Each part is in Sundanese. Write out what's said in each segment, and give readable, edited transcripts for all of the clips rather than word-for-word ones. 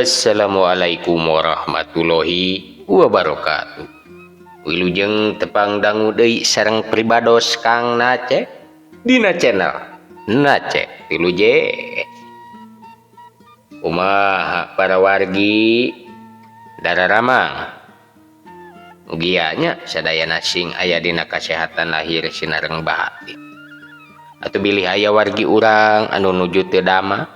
Assalamualaikum warahmatullahi wabarakatuh. Wilujeng tepang dangu deui sareng pribados Kang Nace dina channel Nace Tilu J. Kumaha para wargi dararamang. Mugia nya sadayana sing aya dina kasehatan lahir sinareng batin. Atuh bilih aya wargi urang anu nuju teu damang,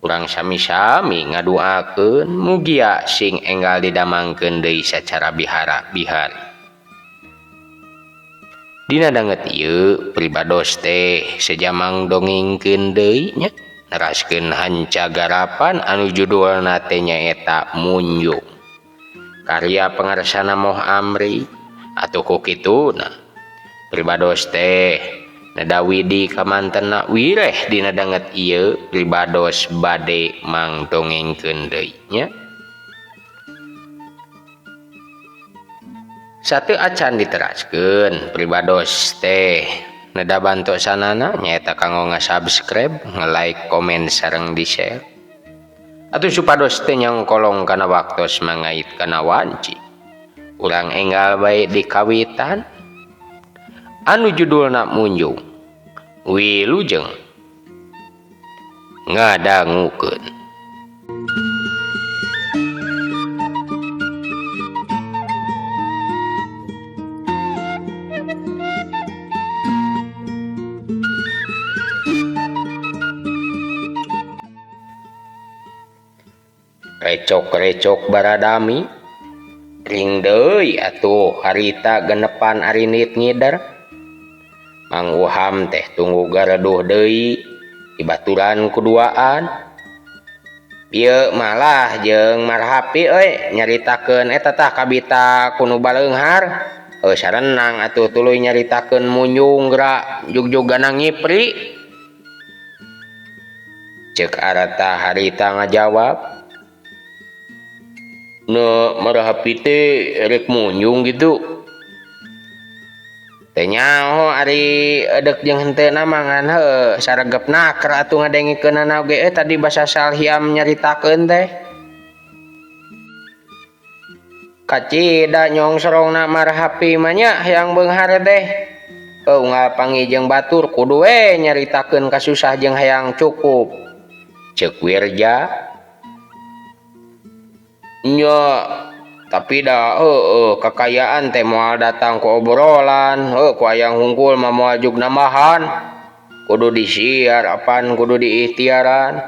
urang sami-sami ngaduakeun mugia sing enggal didamangkeun deui sacara bihara-bihari. Dina danget ieu pribados teh sejamang dongengkeun deui nya neraskeun hanca garapan anu judulna teh nyaeta Munjung. Karya pangarsana Moh Amri atuh ku kituna pribados teh neda widi kamantena wireh dina danget ieu pribados bade mangdongengkeun deui nya. Sateu acan diteraskeun pribados teh neda bantosanana nyaeta kanggo nga-subscribe, nge-like, komen sareng di-share. Atuh supados teu nyangkolong kana waktos mangait kana wanci. Urang enggal bae di kawitan anu judulna Munjung. Wilujeng ngadangukeun. Recok-recok baradami ring deui atuh harita genepan arinit ngider. Mang Uham teh tunggu gareduh deui dibaturan kuduaan. Ieu malah jeung Marhapi euy nyaritakeun eta tah kabita ku nu baleunghar. Heuh sarenang atuh tuluy nyaritakeun Munjung geura jugjugana ngipri. Ceuk Arta harita ngajawab. Nu Marhapi teh rek munjung gitu. Teu nyaho ari edek jeung henteu mah ngan heuh saregep naker atuh ngadengikeunana oge tadi basa Salhiam nyaritakeun teh. Kacida nyongsrongna Marhapi mah nya hayang beunghar teh. Heuh unggal panggih jeung batur kudu we nyaritakeun kasusah jeung hayang cukup. Ceuk Wirja. Nya tapi dah heueuh kekayaan teh moal datang ku obrolan, heuh ku hayang hungkul mah moal jug nambahan. Kudu disiar apan kudu diikhtiaran.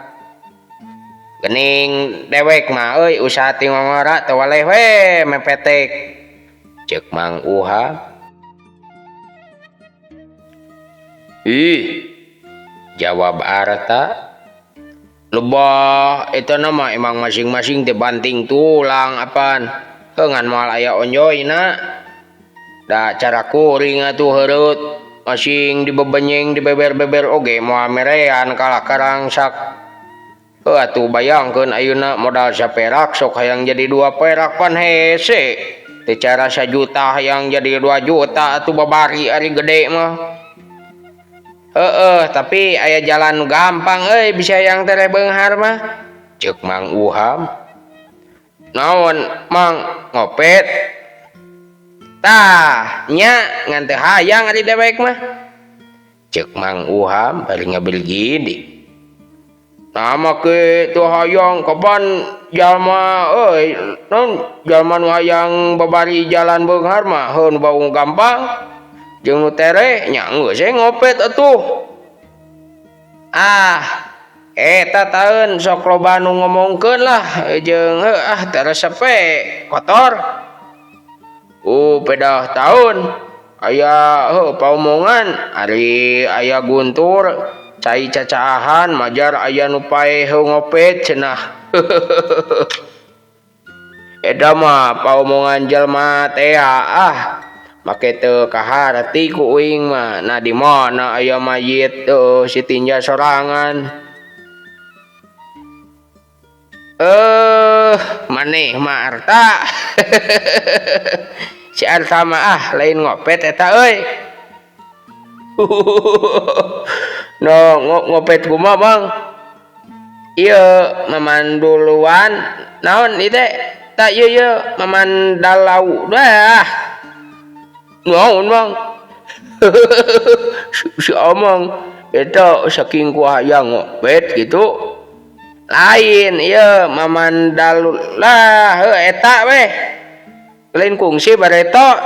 Gening dewek mah euy usaha ti ngongora teu waleh we mepetek. Ceuk Mang Uha. Ih, jawab Arta. Lebah eta nama emang masing-masing teh banting tulang apan. Heuh ngan moal aya onjoyna. Da cara kuring atuh heureut masing dibebenyeng dibeber-beber oge moal merean kalah karangsak. Heuh atuh bayangkeun ayeuna modal saperak sok hayang jadi 2 perak pan hese. Teu cara sajuta hayang jadi 2 juta atuh babari ari gede mah. Heeh, tapi aya jalan nu gampang euy bisa yang tereh beunghar mah. Ceuk Mang Uham. Naon Mang ngopet? Tah, nya ngan teu hayang ari dewek mah. Ceuk Mang Uham bari ngabergidi. Nah make teu hayang kapan jalma euy, naon jalma nu hayang babari jalan beunghar mah heuh nu bau gampang. Jeung nu tereh nya geus we ngopet atuh. Ah, eta taeun sok loba nu ngomongkeun lah jeung heuh ah teu resep we kotor. Pedah taun aya heuh paomongan ari aya guntur cai cacaahan majar aya nu paeh heuh ngopet cenah. Eta mah paomongan jelema teh ah. Make teu kaharti ku uing mah. Nah di mana aya mayit si tinja sorangan. Maneh mah Arta. Si Arta mah ah lain ngopet eta euy. No ngopet kumaha Bang? Ieu mamanduluan naon ieu teh? Tah ieu ieu mamandalau dah. Naon Mang? Si Amang eta saking ku hayang ngopet kitu. Lain ieu mamandalu lah heuh eta weh. Lain kungsi bareto.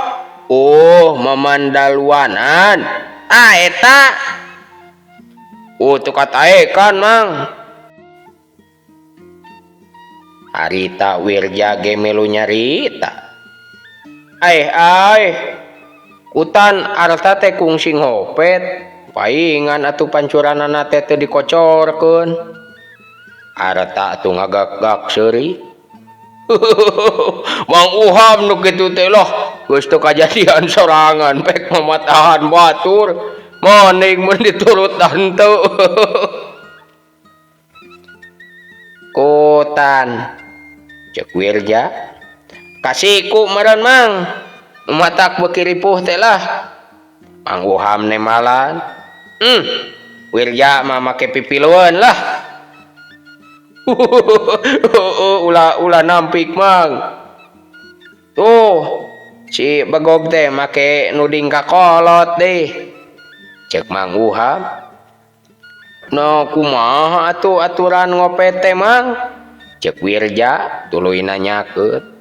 Oh, mamandaluanan. Ah eta. Oh, teu kataekan Mang. Harita Wirja ge milu nyarita. Aeh aeh. Kutan arta teh kungsi ngopet. Paingan atuh pancuranana teh teu dikocorkeun. Arta atuh ngagak-gak seuri. Mang Uham nu kitu teh lah. Geus teu kajadian sorangan pek mamatahan batur. Maning mun diturutan teu. Kutan cek Wirja. Kasiku meureun Mang. Matak beuki ripuh teh lah. Mang Uham nemalan. Wirja mah make pipilueun lah. Ulah ulah nampik Mang. Tuh si Begog teh make nuding ka kolot deh. Cek Mang Uham. No kumaha atuh aturan ngopet teh Mang? Cek Wirja tuluy nanyakeun.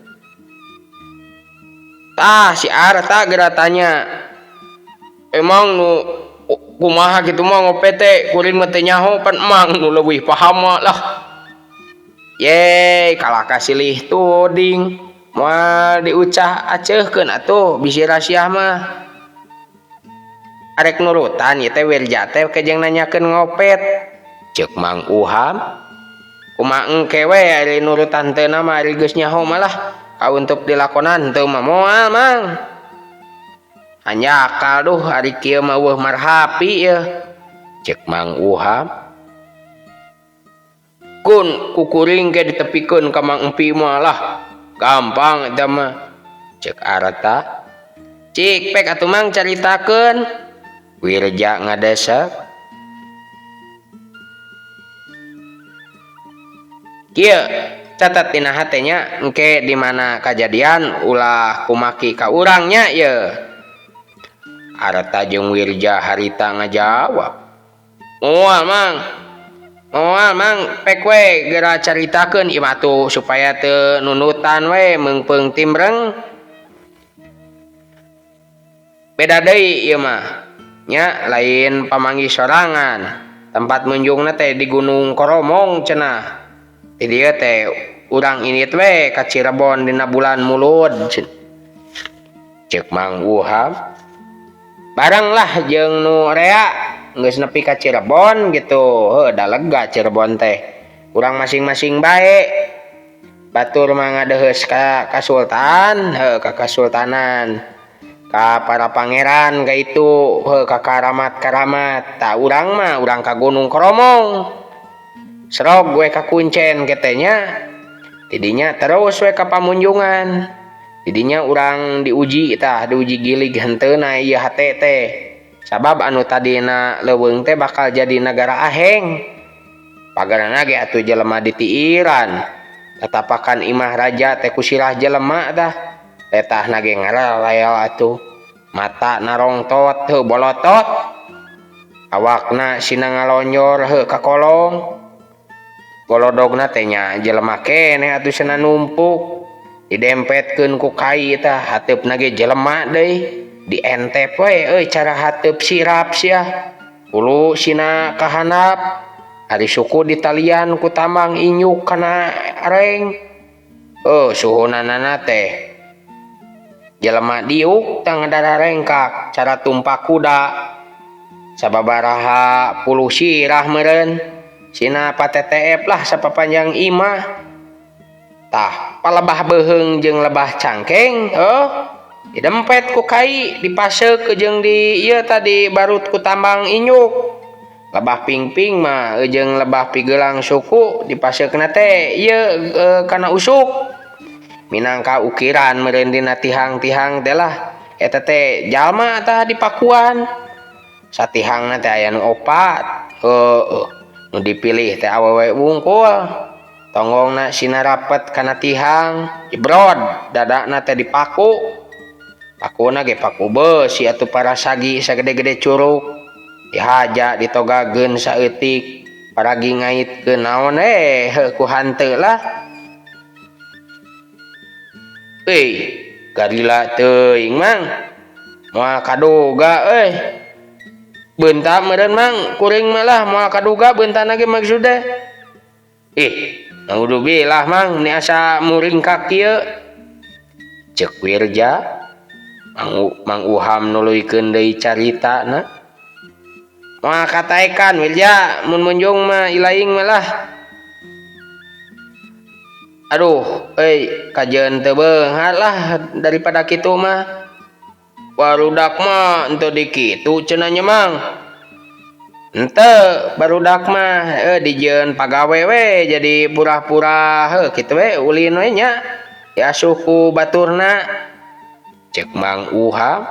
Tah si Arta geura tanya. Emang nu kumaha kitu mah ngopet teh kuring mah teu nyaho pan emang nu leuwih paham mah lah. Ye kalah kasilih tuding moal diucah aceuhkeun atuh bisi rasiah mah. Arek nurutan ieu teh Wirja teh kejeng nanyakeun ngopet. Ceuk Mang Uham. Kumaha engke we ari nurutan teu mah ari geus nyaho mah lah kauntup dilakonan teu mah moal Mang. Hanjakal duh ari kieu mah eueuh marhapi ieu. Ceuk Mang Uham. Kun kukuring ge ditepikeun ka Mang Empi mah lah. Gampang eta mah. Ceuk Arta. Cik pek atuh Mang caritakeun. Wirja ngadesek. Kieu catat dina hate nya engke di mana kajadian ulah kumaki ka urang nya ieu. Arta jeung Wirja harita ngajawab. Moal Mang. Moal Mang pek we geura caritakeun ieu mah atuh supaya teu nunutan we meungpeung timbreng. Beda deui ieu mah. Nya lain pamanggih sorangan. Tempat munjungna teh di Gunung Koromong cenah. Di dieu teh urang indit we ka Cirebon dina bulan Mulud. Ceuk Mang Uham. Bareng lah jeung nu rea geus nepi ka Cirebon gitu. Heuh da lega Cirebon teh. Urang masing-masing bae. Batur mah ngadeheus ka kasultan, heuh ka kasultanan. Ka para pangeran ka itu, heuh ka karamat-karamat. Tah urang mah urang ka Gunung Koromong. Serog we ka kuncen ketenya. Tidinya terus we ka pamunjungan. Tidinya urang diuji tah, diuji gilig henteuna ieu hate teh. Sabab anu tadina leuweung teh bakal jadi nagara aheng. Pagarana ge atuh jelema ditiiran. Tatapakan imah raja teh ku sirah jelema tah. Letahna ge ngaralel atuh. Mata narongtot heuh bolotot. Awakna sina ngalonjor heuh ka kolong. Golodogna teh nya jelema keneh atuh cenah numpuk. Didempetkeun ku kai tah hateupna ge jelema deui. Dientep we euy cara hateup sirap sia. Hulu sina kahandap. Ari suku ditalian ku tambang inyuk kana reng. Heuh suhunanana teh jelema diuk tah ngadararengkak cara tumpak kuda. Sababaraha puluh sirah meureun. Sina pateteep lah sapapanjang imah. Tah palebah beuheung jeung lebah cangkeng heuh didempet ku kai dipaseuk jeung di ieu tadi barut ku tambang inyuk. Lebah pingping mah jeung lebah pigelang suku dipaseukna teh ieu kana usuk. Minangka ukiran meureun dina tihang-tihang teh lah. Eta teh jalma tah dipakuan. Satihangna teh aya nu opat. Heueuh. Nu dipilih teh awewe wungkul. Tonggongna sinarapet kana tihang, jebrod dadana teh dipaku. Pakuna ge paku beusi atuh parasagi sagede-gede curug. Dihaja ditogageun saeutik, paragi ngaitkeun naon heuh ku hanteu lah. Euy, garila teuing Mang. Moal kaduga euy. Beunta meureun Mang, kuring mah lah moal kaduga beuntana ge maksudna. Ih, naudzubillah Mang, ni asa muringkak kieu. Ceuk Wirja. Mang Uham nuluykeun deui caritana. Moal kataekan Wirja mun munjung mah ilaing mah lah. Aduh, euy kajeun teu beunghar lah daripada kitu mah. Barudak mah henteu dikitu cenah nya Mang. Henteu barudak mah dijieun pagawe we jadi purah-purah heuh kitu we ulin we nya. Diasuh ku baturna. Ceuk Mang Uham.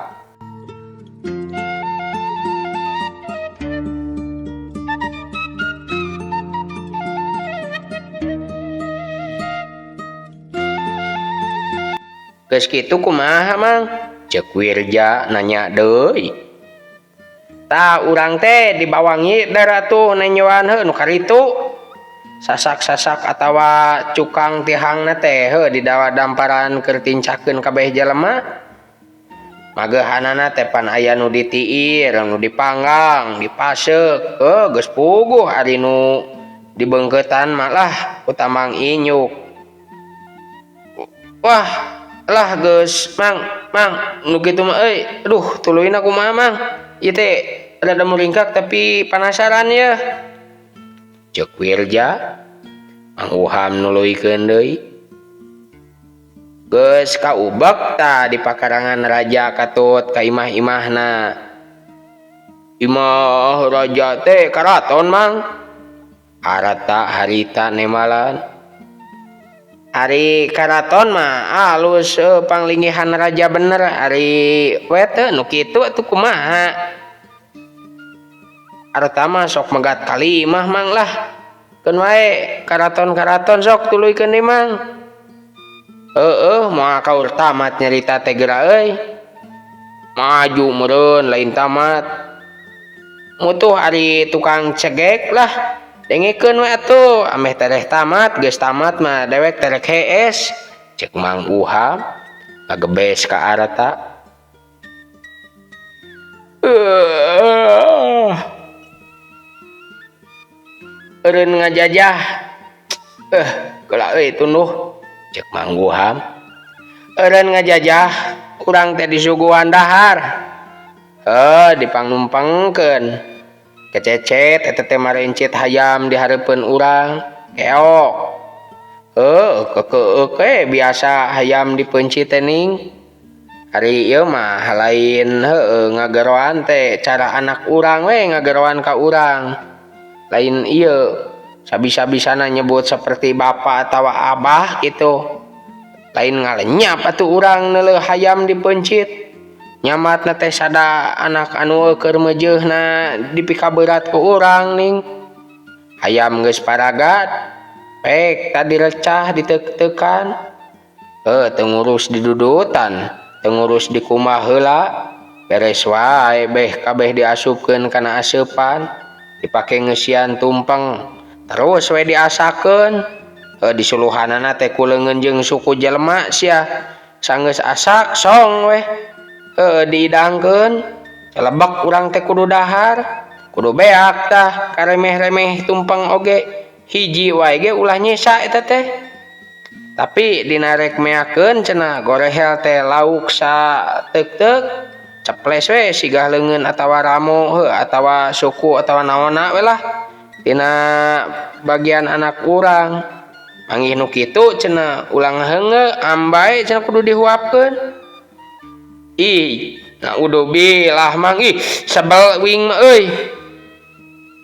Geus kitu kumaha Mang? Ceuk Wirja nanya deui. Tah urang teh dibawangi daratuh nenjoan heuh nu karitu. Sasak-sasak atawa cukang tihangna teh heuh didawa damparan keur tincakeun kabeh jelema. Magehanana teh pan aya nu ditiir, nu dipanggang, dipaseuk. Heuh geus puguh ari nu dibeungkeutan mah lah utamang inyuk. Wah, lah geus Mang, Mang nu kitu mah euy. Aduh, tuluyna kumaha Mang? Ieu teh rada muringkak tapi panasaran yeuh. Ceuk Wirja. Mang Uham nuluykeun deui. Geus kaubek tah di pakarangan raja katut ka imah-imahna. Imah raja teh karaton Mang. Arata harita nemalan. Ari karaton mah alus panglingihan raja bener ari we teh nu kitu atuh kumaha. Arta mah sok megat kalimah Mang lah. Keun wae karaton-karaton sok tuluykeun deui Mang. Heueuh moal kaur tamat nyarita teh geura euy. Maju meureun lain tamat. Mutuh ari tukang cegek lah. Dengekeun we atuh ameh tereh tamat geus tamat mah dewek terek hees. Ceuk Mang Uham ngagebes ka Arta. Eureun ngajajah. Geula euy tunduh. Ceuk Mang Uham. Eureun ngajajah urang teh disuguhan dahar. Dipangnumpangkeun. Kececet eta teh marencit hayam di hareupeun urang. Keok. Kekeuk we biasa hayam dipeuncit teh ning. Ari ieu mah lain heueuh ngageroan teh cara anak urang we ngageroan ka urang. Lain ieu sabisa-bisana nyebut seperti bapak atawa abah gitu. Lain ngalenyap atuh urang neuleuh hayam dipeuncit. Nyamatna teh sada anak anu keur meujeuhna dipikaberat ku urang ning. Hayam geus paragat, pek tadi recah diteuk-teukan. Teu ngurus didudutan, teu ngurus dikumbah heula. Beres wae beh kabeh diasupkeun kana aseupan, dipake ngeusian tumpeng. Terus we diasakeun. Disuluhanana teh ku leungeun jeung suku jelema sia. Sanggeus asak song we. Diidangkeun. Celebek urang teh kudu dahar, kudu beak tah karemeh-remeh tumpeng oge. Hiji wae ge ulah nyesa eta teh. Tapi dina rek meakeun cenah gorehel teh lauk sateuk-teuk, ceples we sigah leungeun atawa ramo heuh atawa suku atawa naonna we lah. Dina bagian anak urang. Manggih nu kitu cenah ulah ngaheungeu ambae cenah kudu dihuapkeun. Ih, naudzubillah Mang, ih sebel wing mah euy.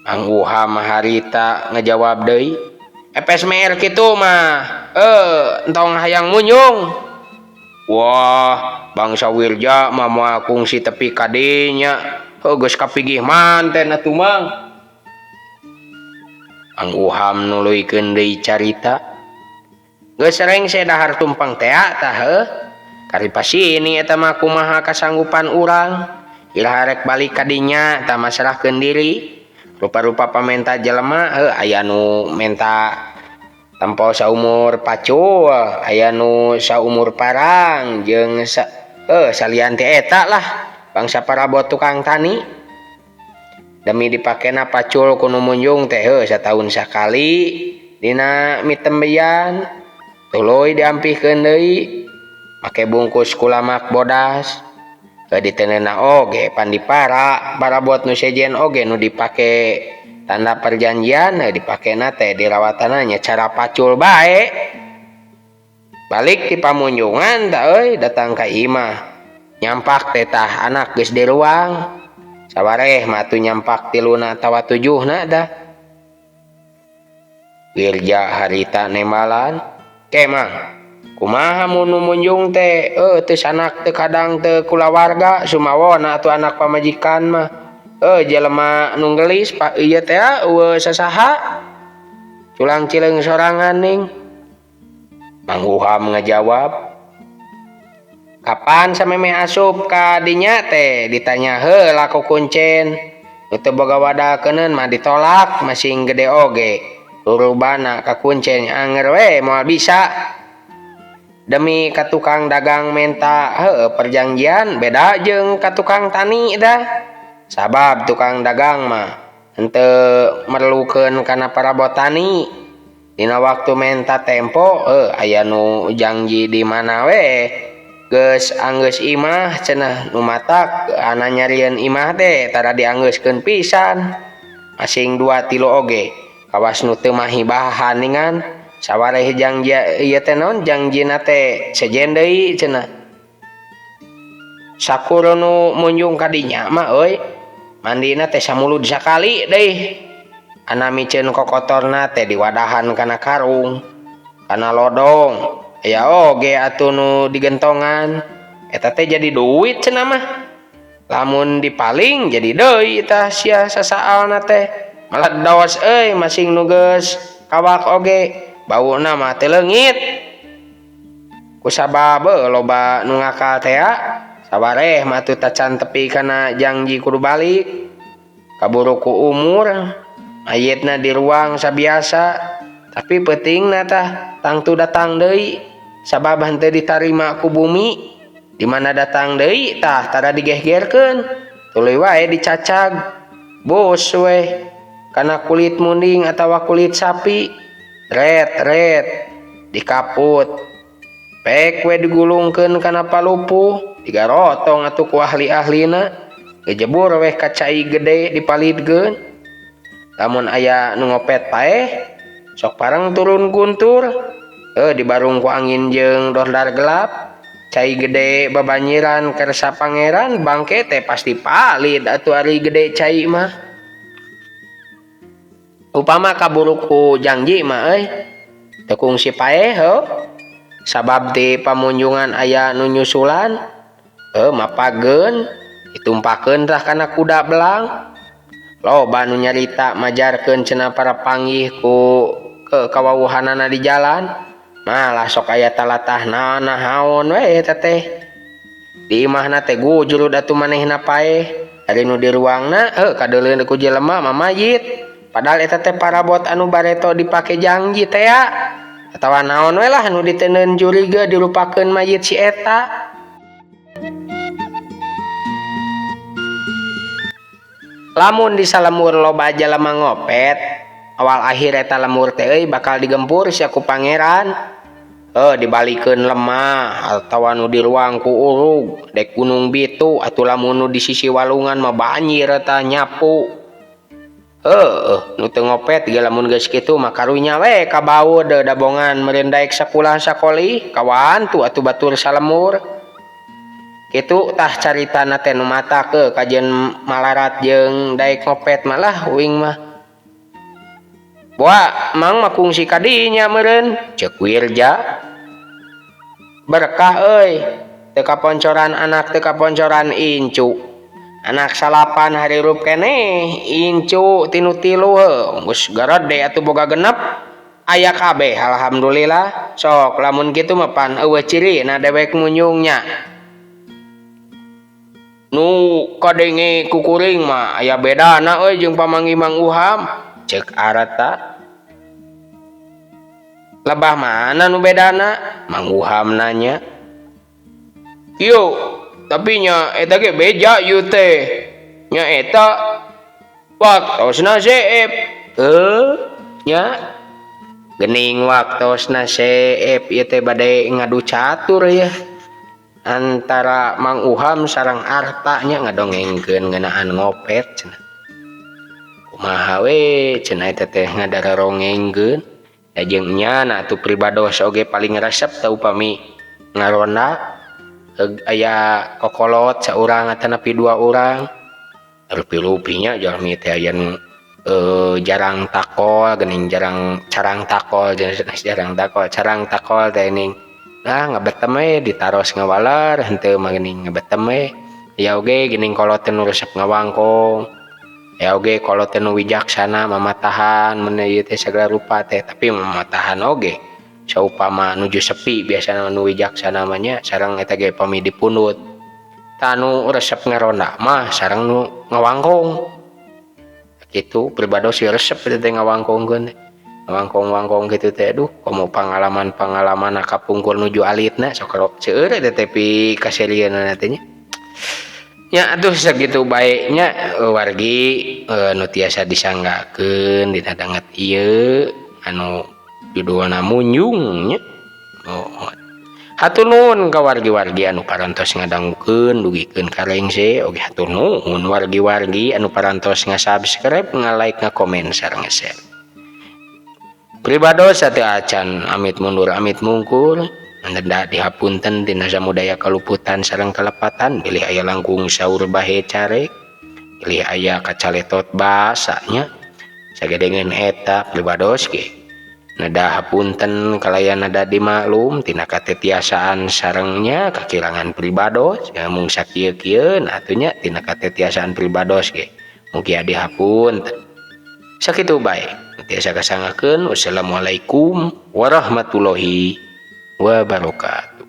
Mang Uham harita ngajawab deui. Epes meer kitu mah, entong hayang munyung. Wah, bangsa Wirja mah moal kungsi tepi ka dinya. Heuh geus kapigih manten atuh Mang. Mang Uham nuluykeun deui carita. Geus rengse dahar tumpeng tea tah heuh. Karipasini eta mah kumaha kasanggupan urang. Iraha rek balik ka dinya tah masrahkeun diri. Rupa-rupa pamenta jelema heuh aya nu menta tempo saumur pacul, aya nu saumur parang jeung salian ti eta lah bangsa parabot tukang tani. Demi dipakena pacul ku nu munjung teh heuh sataun sakali dina mitembeyan tuluy diampihkeun deui make bungkus kulamak bodas. Heuh diteundeunna oge pan dipara parabot nu sejen oge nu dipake tanda perjanjian heuh dipakena teh dirawatanna nya cara pacul bae. Balik ti pamunjungan tah euy datang ka imah nyampak teh tah anak geus diruang. Sawareh mah atuh nyampak tiluna atawa tujuhna tah. Wirja harita nembalan, "Ke Mang, kumaha mun nu munjung teh teu sanak teu kadang teu kulawarga sumawona atuh anak pamajikan mah. Jelema nu geulis pa ieu teh eueuh sasaha. Culang cileung sorangan ning." Mang Uham ngajawab, "Kapan samemeh asup ka dinya teh ditanya heula ku kuncen. Nu teu boga wadah keuneun mah ditolak masing gede oge. Rurubana ka kuncen anger we moal bisa." Demi ka tukang dagang menta heueuh perjanjian beda jeung ka tukang tani dah. Sabab tukang dagang mah henteu merlukeun kana parabot tani. Dina waktu menta tempo aya nu janji di mana we geus anggeus imah cenah nu matak ana nyarieun imah teh tara dianggeuskeun pisan. Masing 2 3 oge kawas nu teu mahi bahan ningan sawareh janji ieu teh naon janjina teh sejen deui cenah. Sakur nu munjung ka dinya mah euy mandina teh samulud sakali deui. Ana miceun kokotorna teh diwadahan kana karung, kana lodong. Aya oge atuh nu digentongan. Eta teh jadi duit cenah mah. Lamun dipaling jadi deui tah sia sasaalna teh. Maledos euy masing nu geus kawak oge bauna mah teu leungit. Kusabab loba nu ngakal tea sawareh mah atuh tacan tepi kana janji kudu balik. Kaburu ku umur mayitna di ruang sabiasa tapi peutingna tah tangtu datang deui sabab henteu ditarima ku bumi. Di mana datang deui tah tara digehgerkeun tuluy wae dicacag bos we kana kulit munding atawa kulit sapi ret-ret dikaput pek we digulungkeun kana palupuh digarotong atuh ku ahli-ahlina gejebur we ka cai gede dipalidkeun. Lamun aya nu ngopet paeh sok pareng turun guntur dibarung ku angin jeung dordar gelap cai gede babanyiran kersa pangeran bangke teh pasti palid atuh ari gede cai mah. Upama kaburu ku janji mah euy teu kungsi paeh heuh sabab di pamunjungan aya nu nyusulan mapageun ditumpakeun tah kana kuda belang. Loba nu nyarita majarkeun cenah para panggih ku kawawuhanana di jalan malah sok aya talatah naon we eta teh. Di imahna teh gujrud atuh manehna paeh ari nu di ruangna heuh kadeuleun ku jelema mah mayit padahal eta teh parabot anu bareto dipake janji tea atawa naon we lah nu diteundeun juriga dirupakeun mayit si eta. Lamun di salemur loba jelema ngopet awal akhir eta lemur teh euy bakal digempur sia ku pangeran. Dibalikeun lemah atawa nu di ruang ku urug dek gunung bitu atuh lamun nu di sisi walungan mah banjir eta nyapu. Nu teu ngopet ge lamun geus kitu mah karunya we kabaud dabongan meureun daek sakulah sakolih kawantu atuh batur salemur. Kitu tah caritana teh nu mata ke kajeun malarat jeung daek ngopet malah uing mah. Boa mang mah kungsi ka dinya meureun ceuk Wirja. Berkah euy teu kaponcoran anak teu kaponcoran incu. Anak salapan harirup keneh incu tinu tilu heuh geus garede atuh boga genep aya kabeh alhamdulillah sok lamun kitu mah pan eueuh cirina dewek munjung nya. Nu kadenge ku kuring mah aya bedana euy jeung pamanggih Mang Uham ceuk Arta. Lebah mana nu bedana? Mang Uham nanya. Kieu tapi nya eta ge beja ieu teh. Nya eta waktosna seep. Heuh nya geuning waktosna seep ieu teh bade ngadu catur yeuh. Antara Mang Uham sareng Arta nya ngadongengkeun ngeunaan ngopet cenah. Kumaha we cenah eta teh ngadarorongengkeun. Da jeung nya atuh pribados oge paling resep teh upami ngaronda aya kokolot saurang atanapi dua urang. Rupi-rupi nya jalmi teh aya nu jarang takol geuning jarang carang takol jarang takol carang takol teh geuning ah ngabetem we ditaros ngawaler henteu mah geuning ngabetem we. Aya oge geuning kolot teh nu resep ngawangkong. Aya oge kolot teh nu wijaksana mamatahan mun ieu teh sagala rupa teh tapi mamatahan oge saupama nuju sepi biasana nu wijaksana mah nya sareng eta ge pami dipundut. Tah nu resep ngaronda mah sareng nu ngawangkong. Kitu pribados ge resep eta teh ngawangkongkeun teh. Ngawangkong-wangkong kitu teh aduh komo pangalaman-pangalaman kapungkur nuju alitna sok seueur eta teh pikaseurieunana teh nya. Nya atuh sakitu bae nya wargi nu tiasa disanggakeun dina danget ieu anu judulna Munjung nya. Hatur nuhun ka wargi-wargi anu parantos ngadangukeun dugikeun ka rengse oge hatur nuhun wargi-wargi anu parantos nga-subscribe, nga-like, nga-komen sareng nge-share. Pribados sateuacan amit mundur amit mungkur neda dihapunten tina samudaya kaluputan sareng kalepatan bilih aya langkung saur bahe carek bilih aya kacaletot basa nya sagedengeun eta pribados ge neda hapunten kalayan neda dimaklum tina katetiasaan sareng nya kakirangan pribados ya mung sakieu-kieu atuh nya tina katetiasaan pribados ge mugia dihapunten. Sakitu bae tiasa kasanggakeun. Wassalamualaikum warahmatullahi wabarakatuh.